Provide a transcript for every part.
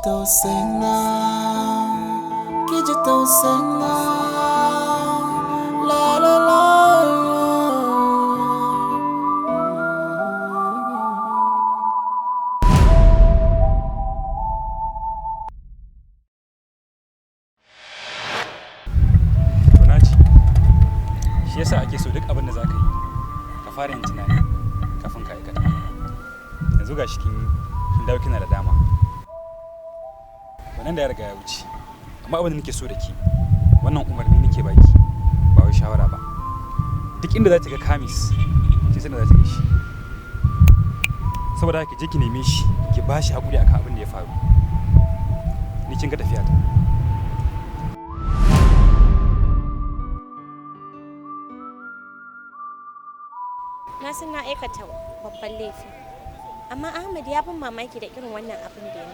Tausayina, ki ji tausayina. La la la. To na ji. Shi yasa ake so duk abin da za ka yi, ka fara yin tunani kafin ka aikata. Yanzu ga shi kin dawo kina da dama. Wannan da ya riga ya wuce. Amma abin da nake so da ki, wannan umarni nake baki, ba wai shawara ba. Duk inda za ki ga Kamis, kin san da za ki ga shi. Saboda haka je ki neme shi, ki ba shi hakuri akan abin da ya faru. Ni kin ga tafiyata. Na san na aikata babban laifi. Amma Ahmad ya ban mamaki da irin wannan abin da ya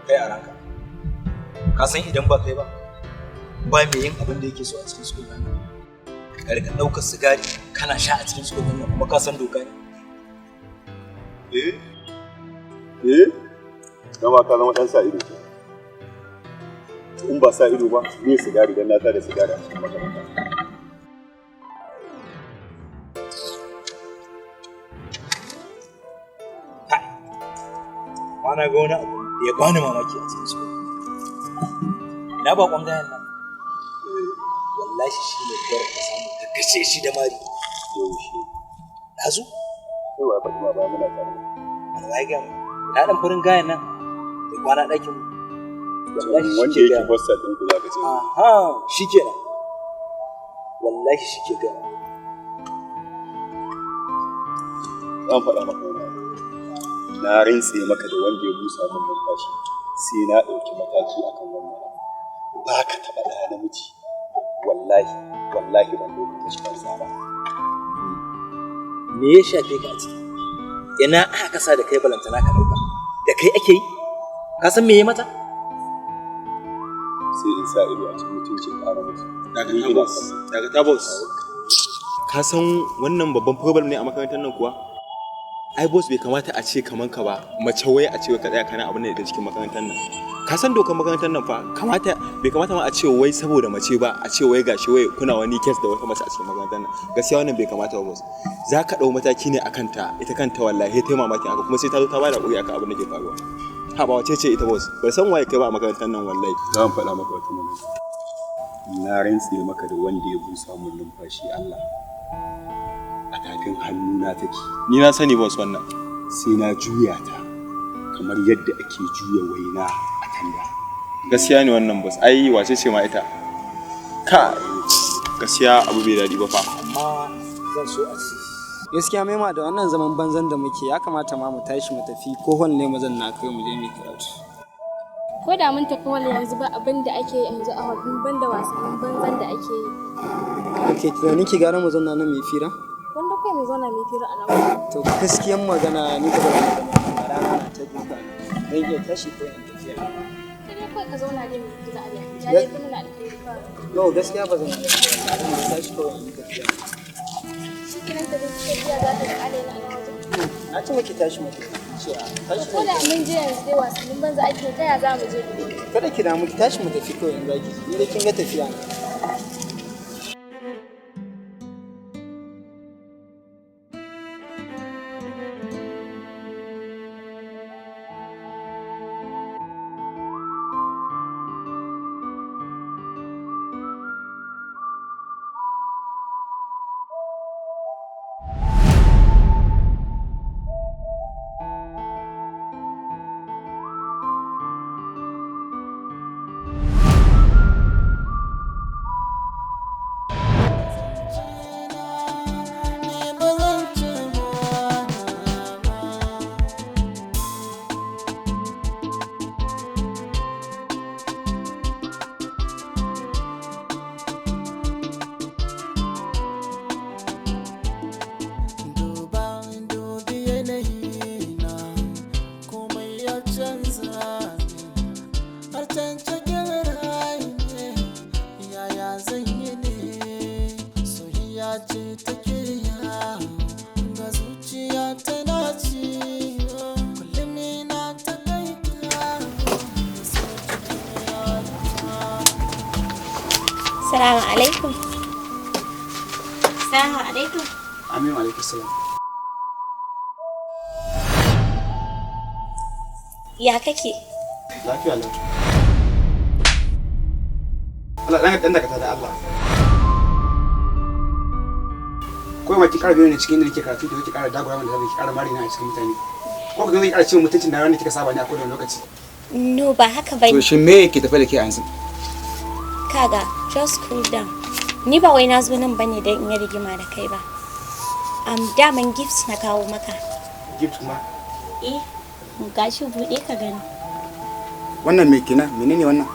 Kai a ranka ka san idan ba kai ba, ba mai yin abin da yake so a cikin school ɗin nan. Ka rika ɗaukar sigari kana sha a cikin school ɗin nan, kuma ka san doka ne. Eh? Eh? Gama ka zama ɗan sa ido ke. In ba sa ido ba, me sigari dan na tada sigari a cikin makaranta? Kai, amma na ga wani abu da ya bani mamaki a cikin school. Ina bakon gayan nan? Wallahi shi ne kawai ka samu ka kashe shi da mari. Yaushe? Ɗazu. Kai wa ya faɗi ma ba muna tare? Wani ya gaya mu? Ina ɗan farin gayan nan da kwana ɗakin mu? Wallahi shi Wanda ke yake gaya mu. hostel ɗin ku za ka ce. Aha, shi kenan. Wallahi shi ke gaya mu. Zan faɗa maka wani abu. Na rantse maka da wanda ya busa min numfashi, sai na ɗauki mataki akan wannan abu. Ba ka taɓa ɗa namiji. Wallahi, wallahi ban ɗauka shi banza ba. Me ya shafe ka a ciki? Ina aka kasa da kai balantana ka ɗauka? Da kai ake yi? Ka san me ya mata? Sai in sa ido a cikin mutuncin ɗa namiji. Daga Ni ina boss. kallo. Daga boss. Ka san wannan babban problem ne a makarantar nan kuwa? Ai boss, bai kamata a ce kaman ka ba, mace wai a ce wai ka tsaya kana abin da ita cikin makarantar nan. Ka san dokar makarantar nan fa, kamata bai kamata ma a ce wai saboda mace ba, a ce wai gashi wai kuna wani case da wata mace a cikin makarantar nan. Gaskiya wannan bai kamata ba, boss. Za ka ɗau mataki ne akan ta, ita kanta wallahi ta yi mamakin haka, kuma sai ta zo ta bada hakuri akan abin da ke faruwa. Ha ba, wace ce ita, boss? Bai san waye kai ba a makarantar nan wallahi. Zan faɗa maka wata magana. Na rantse maka da wanda ya busa min numfashi, Allah. A tafin hannuna take. Ni na sani, boss, wannan. Sai na juya ta kamar yadda ake juya waina a tanda. Gaskiya ne wannan, boss. Ai wace ce ma ita? Ka gaskiya abu bai daɗi ba fa. Amma zan so a ce Gaskiya maima, da wannan zaman banzan da muke, ya kamata ma mu tashi mu tafi ko hall ne mu zanna kai mu je mu yi karatu. Ko da mun tafi wani yanzu, ba abin da ake yi yanzu a hall ban da wasannin banzan da ake yi. Ok, tunanin ki gara mu zauna nan mu yi fira? Wanda kai mu zauna mu yi fira a nan. To gaskiyan magana, ni ba zan iya zama nan ba, rana na ta duka na. Zan iya tashi ko in tafiya. Sai dai kawai ka zauna dai mu yi fira a nan. Ya dai fi mana alheri kawai. No, gaskiya ba zan iya ba. Zan iya tashi kawai in yi tafiya. Shi kenan ka zai tafiya za ka ƙale ni a nan wajen. Na ce miki tashi mu tafi. Ce a tashi Ko mu da tafi. mun je yanzu dai wasannin banza ake, ta ya za mu je? Kada ki damu, ki tashi mu tafi kawai in zaki. Ni dai kin ga tafiya na. Salamu alaikum. Salamu alaikum. Amin wa alaikum salam. Ya kake? Lafiya lau. Allah dan dan dakata da Allah. Ko ma ki ƙara biyo ne cikin inda nake karatu da kike ƙara dagura min da kike ƙara mari na a cikin mutane. Ko ka zo ki ƙara cewa mutuncin na wanda kika saba ne a kowane lokaci. No, ba haka bane. To shin me yake tafe da ke a yanzu? Kaga, just cool down. Ni ba wai na zo nan bane don in yi rigima da kai ba. Daman gift na kawo maka. Gift kuma? Eh, gashi buɗe ka gani. Wannan me kenan? Menene wannan?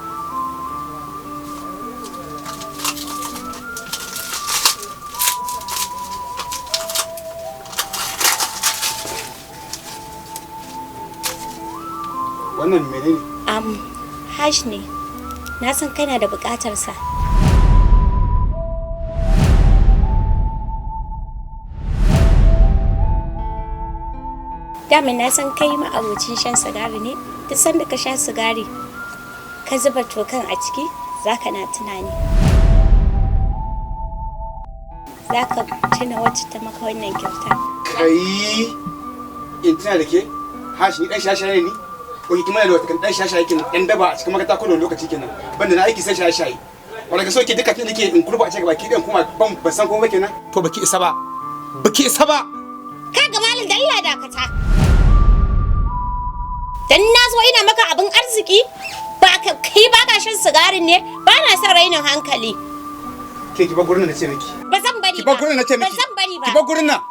Wannan menene? Hash ne. Na san kana da buƙatar sa. Dama na san kai ma'abocin shan sigari ne. Duk sanda ka sha sigari, ka zuba tokan a ciki, zaka na tunani. Zaka tuna wacce ta maka wannan kyauta. Kai in tuna da ke? Hash ni dan shashaye ne ni? Ko kuma da wata kan dan shashaye kenan, dan daba a cikin makaranta ko da lokaci kenan. Banda na aiki sai shashaye. Wala ka so ke duka tun nake in kurba a ce baki dan kuma ban san komai kenan. To baki isa ba. Baki isa ba. Kaga malam da Allah dakata. Dan na zo ina maka abin arziki, ba ka kai ba ka shan sigarin ne, ba na son rainin hankali. Ke ki bar gurin nan na ce miki. Ba zan bari ba. Ki bar gurin nan na ce miki. Ba zan bari ba. Ki bar gurin nan.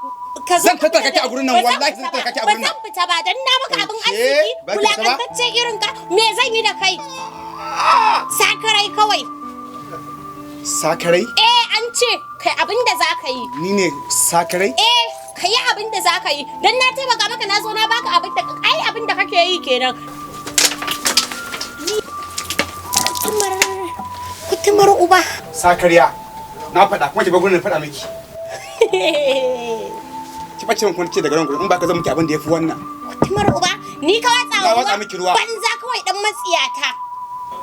Zan tattaka ki a gurin nan, wallahi zan tattaka ki a gurin nan. Ba zan fita ba dan na maka abin arziki, wulakantacce irin ka, me zan yi da kai? Sakarai kawai. Sakarai? Eh, an ce kai abin da za ka yi. Ni ne sakarai? Eh, ka yi abin da za ka yi. Dan na taimaka maka na zo na baka abin da ai abin da kake yi kenan. Kutumar uba. Sakariya. Na faɗa kuma ki bar gurin faɗa miki. Ki bace min kwanci daga ran gurin in ba ka zan miki abin da yafi wannan. Kutumar uba, ni ka watsa wa ruwa. Miki ruwa. Banza kawai dan matsiyata.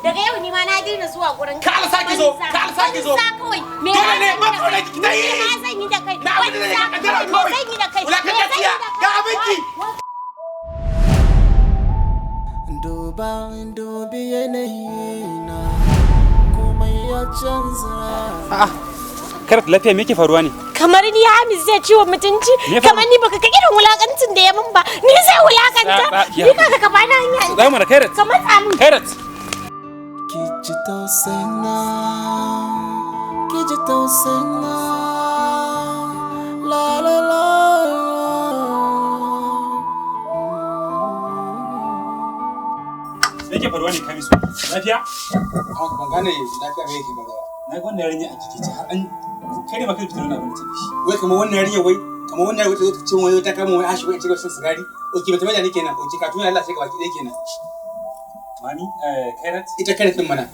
Daga yau ni ma na daina zuwa gurin ka. Allah saki zo, ka Allah saki zo. Banza kawai. Me dole ne ba dole ki tayi. Me ma zan yi da kai? Na abin da nake kaddara kawai. Zan yi da kai. Wulakantacciya ga abinki. Duba dubi yanayi na komai ya canza. A'a. Karat lafiya me yake faruwa ne? Kamar ni Hamis zai ciwo mutunci, kamar ni baka ga irin wulakancin da ya min ba, ni zai wulakanta. Ni kaga ka bani hanya. Tsaya mana Kairat. Ka matsa min. Kairat. Ki ji tausayina, ki ji tausayina, la la la. Me yake faruwa ne Kamisu? Lafiya? Ban gane lafiya me yake faruwa. Na ga wannan yarinya a kikice har an kai ne baka fitar da abin da take shi. Wai kamar wannan yarinya wai kamar wannan yarinya ta ce wai ta kama wai ashi wai ce shan sigari. Oke bata maja ne kenan. Oke ka tuna Allah sai ka baki ɗaya kenan. Mami, Kairat? Ita Kairat din mana.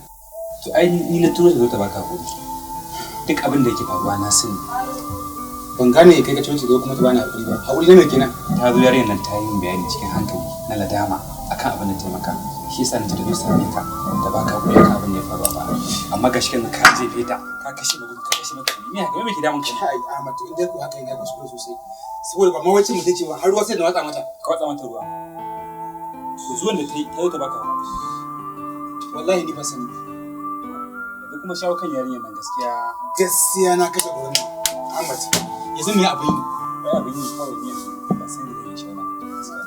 To ai ni na turo ta zo ta baka hakuri. Duk abin da yake faruwa na sani. Ban gane kai ka ce zo kuma ta bani hakuri ba. Hakuri na me kenan? Ta zo yarinyar nan ta yi min bayani cikin hankali na ladama akan abin da ta maka. Shi yasa na ce ta zo same ka ta baka hakuri akan abin da ya faru ba. Amma gashi yanzu ka jefe ta, ka kashe maka, ka kashe maka. Me haka me ke damun ka? Kai Ahmad, to inda ku haka ina kuskure sosai. Saboda ba ma wacce mutunci ba har ruwa sai na watsa mata. Ka watsa mata ruwa. To zuwan da ta yi ta zo ta baka hakuri. Wallahi ni ba sani. Yanzu kuma shawo kan yarinyar nan gaskiya. Gaskiya na kashe gurin nan. Ahmad, yanzu me abin yi? Ba abin yi kawai ne yanzu ba sai da zai shawo maka gaskiya.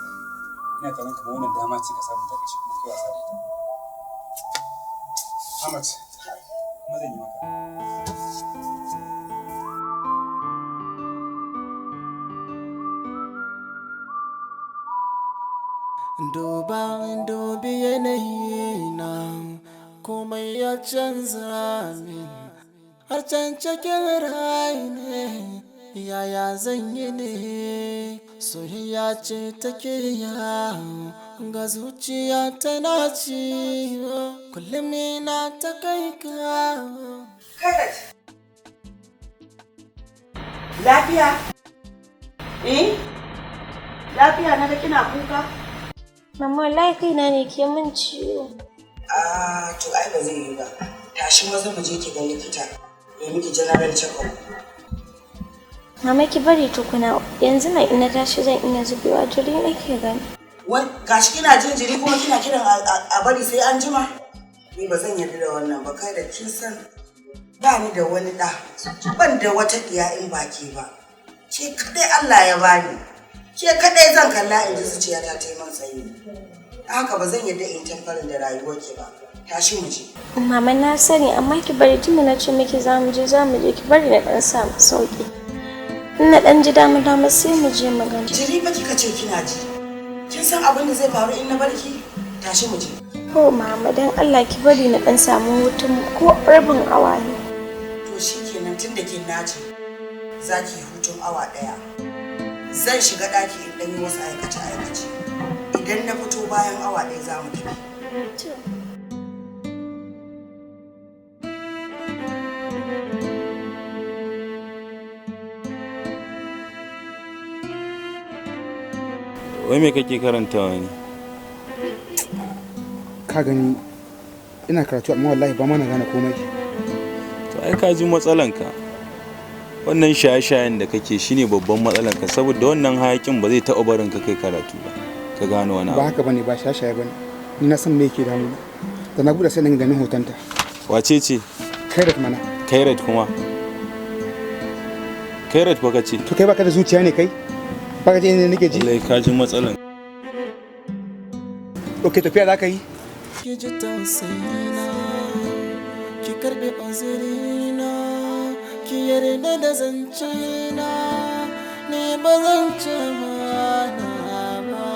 Ina tunanin kamar wannan dama ce ka samu ta kashe kuma kai wasa da ita. Ahmad, kuma zan yi maka. Duba dubi yanayi na komai ya canza min har can cikin rai ne yaya zan yi ne soyayya ce take yawo ga zuciya tana ci kullum na ta kai ka. Kairat. Lafiya? Eh? Lafiya na ga kina kuka? Mama wallahi kaina ne ke min ciwo. Ah, to ai ba zai yi ba. Tashi maza mu je ki ga likita. Ya miki general check-up. Mama, ki bari tukuna, yanzu na ina tashi zan iya zubewa, jiri nake gani. Wai gashi kina jin jiri kuma kina kiran a bari sai an jima? Ni ba zan yarda da wannan ba. Kai da kin san ba ni da wani ɗa, ban da wata ɗiya in ba ke ba. Ke kaɗai Allah ya bani. Ke kaɗai zan kalla in ji zuciyata ta yi min sanyi. Haka ba zan yarda in tamparin da rayuwarki ba. Tashi mu je. Mama, na sani, amma ki bari, tunda na ce miki za mu je, za mu je. Ki bari na dan samu sauki. In na dan ji dama dama sai mu je mu gani. Jiri ba kika ce kina ji. Kin san abin da zai faru in na barki? Tashi mu je. Ko mama, dan Allah ki bari na dan samu hutun ko rabin awa ne. To shikenan, tun da kin nace za ki yi hutun awa ɗaya. Zan shiga ɗaki in ɗan yi wasu aikace-aikace. Idan na fito bayan awa 1 za mu tafi. To. Wai me kake karantawa ne? Ka gani, ina karatu amma wallahi ba ma na gane komai. To ai ka ji matsalanka. Wannan shaye-shayen da kake shine babban matsalanka, saboda wannan hayakin ba zai taɓa barin ka kai karatu ba ka gano wani Ba abu. haka bane, ba shashaye bane. Ni na san me yake damu. Da na buɗe sai na ganin hotonta. Wace ce? Kairat mana. Kairat kuma? Kairat fa ka ce? To kai baka da zuciya ne kai? Baka ji inda nake ji? Lallai ka ji matsalan. Okay, tafiya za ka yi? Ki ji tausayina, ki karɓi uzurina, ki yarda da zancena, ni ba zan ci amana ba.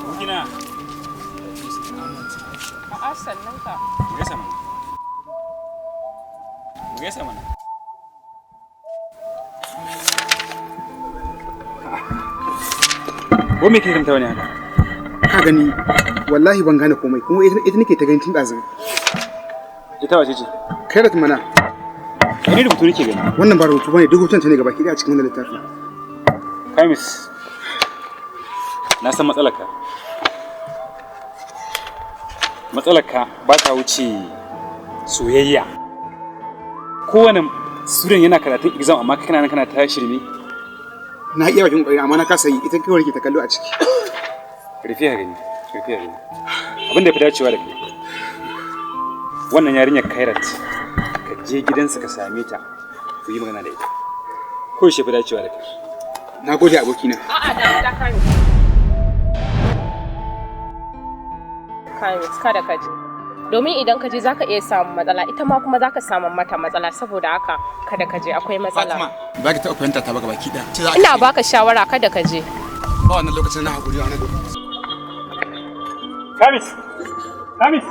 Abokina. A'a, sannan ka. Mu gaisa mana. Mu gaisa mana. Ko me kake karanta wani haka? Ka gani, wallahi ban gane komai, kuma ita nake ta gani tun ɗazu. Ita wace ce? Kairat mana. Ni rubutu nake gani. Wannan ba rubutu bane, duk hoton ta ne gabaki ɗaya a cikin wannan littafin. Kamis. Na san matsalarka. Matsalarka ba ta wuce soyayya. Kowane student yana karatun exam, amma kana nan kana ta shirme. Na iya bakin ƙoƙari amma na kasa yi, ita kawai nake ta kallo a ciki. Rufe ka gani, rufe ka gani. Abin da ya fi dacewa da kai, wannan yarinyar Kairat, ka je gidansa ka same ta, ku yi magana da ita. Ko shi fi dacewa da kai. Na gode, abokina. A'a, da ta Kamis. Kamis, kada ka je. Domin idan ka je zaka iya samun matsala, ita ma kuma zaka samu mata matsala, saboda haka kada ka je, akwai matsala. Fatima, ba ki taɓa fahimta ta ba gabaki ɗaya. Ce za a Ina baka shawara kada ka je. Ba wannan lokacin, na haƙuri wannan lokacin. Kamis! Kamis!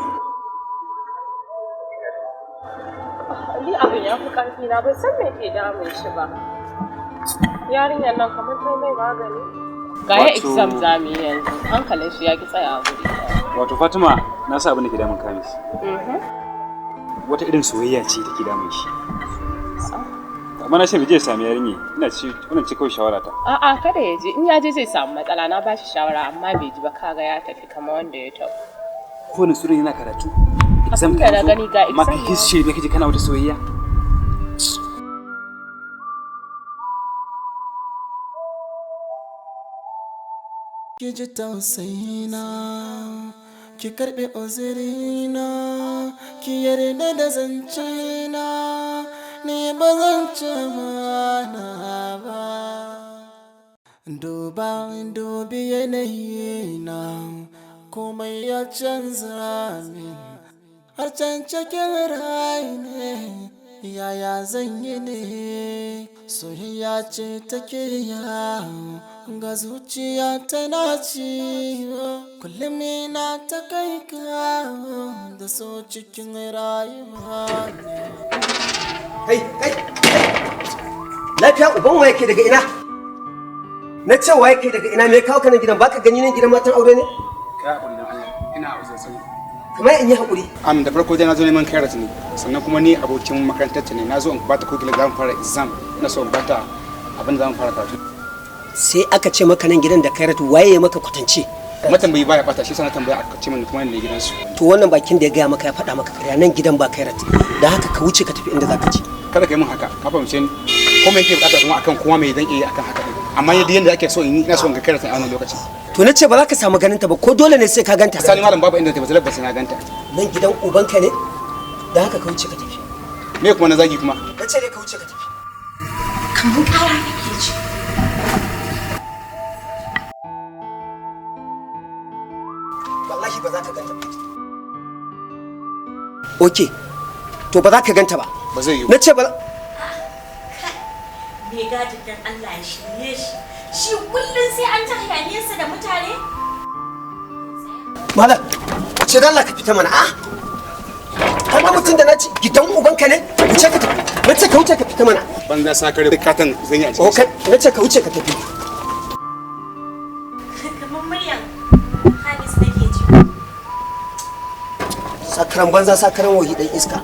Ni abin ya fi ƙarfi na, ban san me ke damun shi ba. Yarinyar nan kamar ta mai magani. Ga ya exam za mu yi yanzu, hankalin shi ya ki tsaya a guri ɗaya. Wato Fatima, na sa abin da ke damun Kamis. Wata irin soyayya ce take damun shi. Amma na ce mu je ya sami yarinya, ina ce wannan ce kawai shawara ta. A'a, kada ya je, in ya je zai samu matsala. Na ba shi shawara amma bai ji ba, kaga ya tafi kamar wanda ya tafi. Kowane student yana karatu. Exam Abin da ta na zo, gani ga amma exam kai kai shirme kaje kana wata soyayya. Ki ji tausayina, ki karɓi uzurina, ki yarda da zancena, ni ba zan ci amana ba. Duba, dubi yanayina, komai ya canza min, har can cikin rai ne. Yaya zan yi ne? Soyayya ce take yawo, ga zuciya tana ci. Kullum ina ta kai kawo da so cikin rayuwa ne. Kai, kai, kai! Lafiya? Uban waye ke daga ina? Na ce waye ke daga ina? Me kawo ka nan gidan? Baka gani nan gidan matan aure ne? Kai abu da Allah, ina uzur sani. Kamar in yi haƙuri. Am, da farko dai na zo neman Kairat ne, sannan kuma ni abokin makarantar ta ne. Na zo in bata kogila za mu fara exam, ina so in bata abin da za mu fara karatu. Sai aka ce maka nan gidan da Kairat, waye ya maka kwatance? Matambayi baya bata, shi sana tambaya aka ce mani kuma ne gidansu. To wannan bakin da ya gaya maka ya faɗa maka karya, nan gidan ba Kairat. Da haka ka wuce ka tafi inda zaka je. Kada ka yi min haka, ka fahimce ni? Ko me yake bukata kuma akan kuma me zan iya yi akan haka din? Amma yadda yanda ake so in yi, ina so in ga Kairat a wannan lokacin. To na ce ba za ka samu ganin ta ba, ko dole ne sai ka ganta? Sani malam, babu inda ta ba tabbata na ganta. Nan gidan ubanka ne? Da haka ka wuce ka tafi. Me kuma na zagi kuma? Na ce dai ka wuce ka tafi. Kamar kara nake ji. Wallahi ba za ka ganta ba. Okay. To ba za ka ganta ba. Ba zai yiwu. Na ce ba. Mai gadin dan Allah ya shirye shi. Shi kullum sai an ta hayaniyarsa da mutane. Malam, ce dan Allah ka fita mana, ah? Har ma mutum da na ce gidan ubanka ne? Wuce ka tafi. Na ce ka wuce ka fita mana. Banza sakare katon zan yi a cikin. Okay, na ce ka wuce ka tafi. Kamar muryan Hamis nake ji. Sakaran banza, sakaran wohi, dan iska.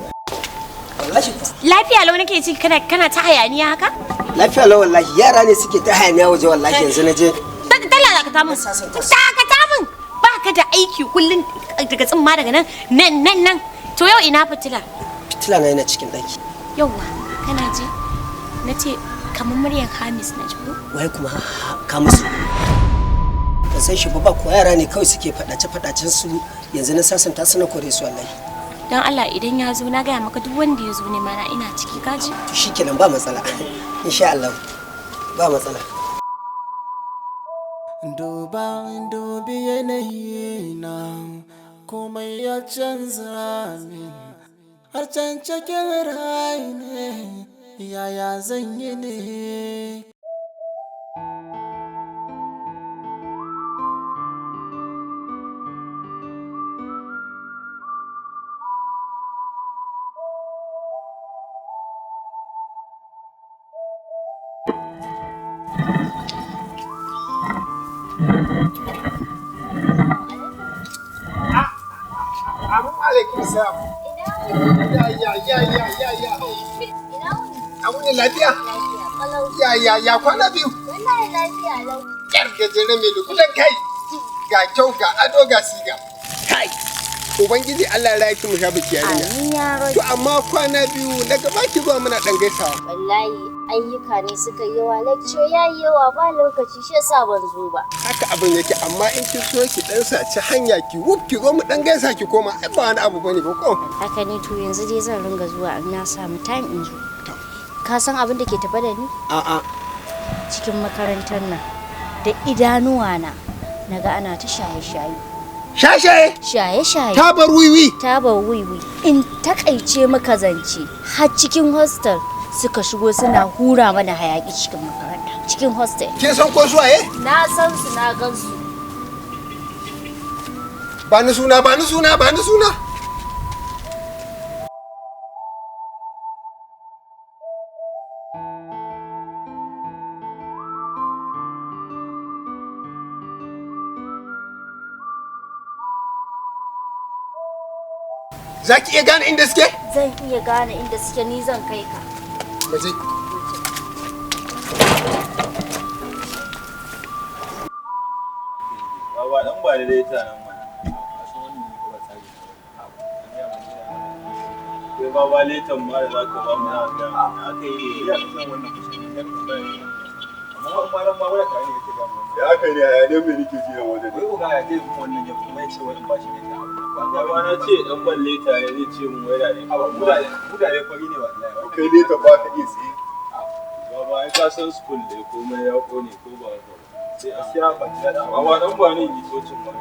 Wallahi fa. Lafiya lau nake ji, kana ta hayaniya haka? Lafiya lau wallahi, yara ne suke ta hayaniya waje wallahi, yanzu na je. Dalla dakata min. Dakata min. Baka da aiki, kullun daga tsimma daga nan nan nan nan. To yau ina fitila? Fitila na yana cikin daki. Yauwa, kana ji? Na ce kamar muryan Hamis na ji ko? Wai kuma ka musu. Ban san shi ba, ba ko yara ne kawai suke faɗace faɗacen su, yanzu na sasanta su na kore su wallahi. Don Allah idan ya zo, na gaya maka, duk wanda ya zo ne mana ina ciki, kaji? To shikenan, ba matsala. Insha Allah. Ba matsala. Duba, dubi yanayi na, komai ya canza min har can cikin rai ne, yaya zan yi ne? Amin alaikum salam. Ya ya ya ya ya ya. Abu ne lafiya? Ya ya ya, kwana biyu. Wallahi lafiya lau. Yar gajere mai lukutan kai. Ga kyau, ga ado, ga siga. Kai. Ubangiji Allah ya raya ki mu sha biki yarinya. Amin ya rabbi. To amma kwana biyu na gaba ki zuwa muna dan gaisawa. Wallahi ayyuka ne suka yi yawa, lecture ya yi yawa, ba lokaci, shi yasa ban zo ba. Haka abin yake, amma in kin so ki dan saci hanya ki wuf ki zo mu dan gaisa ki koma, ai ba wani abu bane ba ko. Haka ne, to yanzu dai zan ringa zuwa in na samu time in zo. Ka san abin da ke tafe da ni? A'a. Cikin makarantar nan da idanuwa na naga ana ta shaye-shaye. Shaye-shaye? Shaye-shaye. Tabar wiwi. Tabar wiwi. In takaice maka zance, har cikin hostel suka shigo suna hura mana hayaki cikin makaranta, cikin hostel. Kin san ko su waye? Na san su, na gan su. Ba ni suna, ba ni suna, ba ni suna. Za ki iya gane inda suke? Zan iya gane inda suke, ni zan kai ka. Mu je. Baba dan ba da dai ta nan mana. Kai baba, letan ma da zaka ba mu na ga aka yi ya san wannan kusan da ka bayar. Amma ba ran ma wala tare ne kake ga mu. Ya aka ne, ya ne, me nake ji nan wajen? Wai uga ya zai bin wannan ya kuma ya ce wai in ba shi ne ta abu. Baba na ce dan ban leta ne, zai ce mun wai da ne. Mu da ne fari ne wallahi. Kai leta ba ka iya siye. Baba ai ka san school da komai ya kone, ko ba haka ba. Sai a siya ba ki da baba dan ba ne gitocin ba.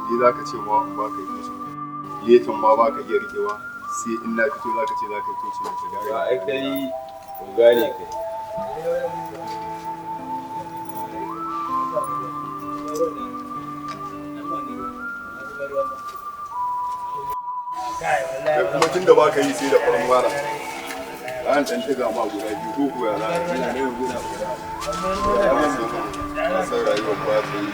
Ni za ka ce ma in ba ka yi tocin. Letan ma ba ka iya rikewa, sai in na fito za ka ce za ka yi tocin da ka gare. Ba ai kai uga ne kai. Kai kuma tun da ba ka yi sai da farin mara. An ɗan ɗiga ma guda biyu ko kuwa za a yi. Ya san rayuwar ba ta yi.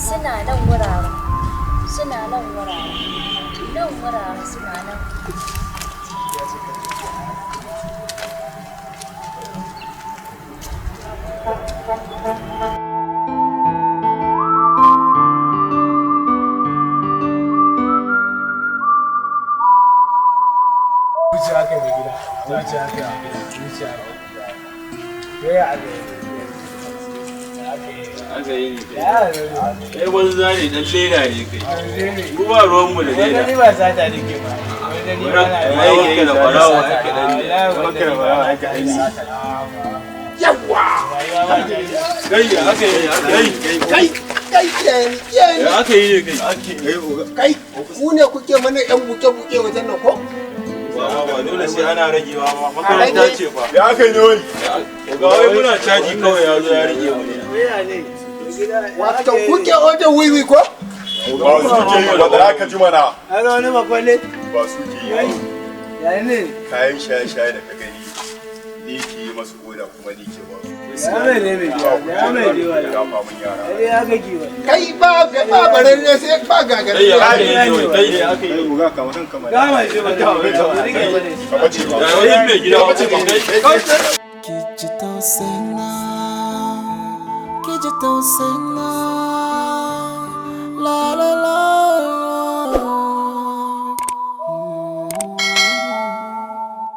Suna nan wuraren. Suna nan wuraren. Nan wuraren suna nan. Wuce haka mai gida, wuce haka, wuce haka. Ya aka yi. Aka yi ne kai. Kai banza ne dan leda ne kai. Mu ba ruwan mu da leda. Wani ba sata nake ba. Wani ni ba na. Wai da barawo aka dan ne. Wani da barawo aka dan ne. Yawwa. Kai aka yi kai kai kai kiyaye kiyaye. Ya aka yi ne kai. Kai ku ne kuke mana yan buke-buke wajen nan ko? Ba dole sai ana ragewa ba makaranta ce fa. Ya aka yi ne wai? Ga wai muna caji kawai ya zo ya rage mu ne. Wato kuke oda wiwi ko? Ba su ke yi ba za ka ji mana. Ana wani makwalle? Ba su ke yi ba. Yayi ne? Kayan shaye-shaye da ka gani ni ke yi masu oda kuma ni ke ba su. Ya mai ne mai gida, ya mai ne wala. Gafa mun yara. Ai ya ga giwa. Kai ba ba bararre sai ba gagarin. Kai ya aka yi ne kai ya aka yi. Uga kama kanka mana. Gama shi ba ta wani. Ka bace ba. Ga wani mai gida Ka bace ba. Ki ji tausayina, ki ji tausayina, la